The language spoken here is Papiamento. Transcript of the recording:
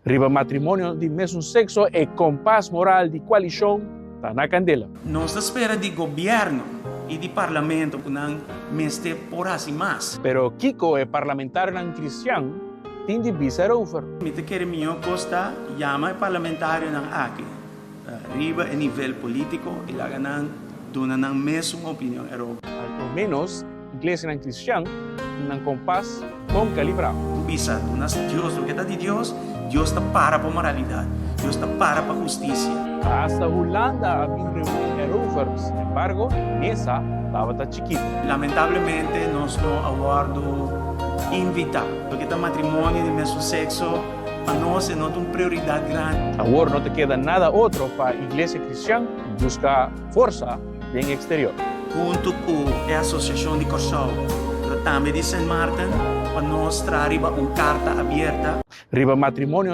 Riba matrimonio di mesun sekso e kompas moral di koalishon ta na kandela. Nos ta spera di gobièrnu i di parlamento ku nan mester por hasi mas. Pero kiko e parlamentarionan kristian tin di bisa erover? Mi ta kere mihó kos ta yama e parlamentarionan aki riba e nivel polítiko i laga nan duna nan mesun opinion erover. Al ménos iglesianan kristian tin nan kompas bon kalibrá. Bisa, duna Dios loke ta di Dios, Dios ta para pa moralidat, Dios ta para pa hustisia. Hasta Hulanda a bin reuní erover, sin embargo, e mesa tabata chikitu. Lamentablemente nos no a wòrdu invitá. Loke ta matrimonio di mesun sekso, pa nos e no ta un prioridat grandi. Awor no ta keda nada otro pa iglesia kristian buska forsa den eksterior. Huntu ku e Asosiashon di Kòrsou, pero tambe di Sint Maarten, pa nos traha riba un karta abierta. Riba matrimonio.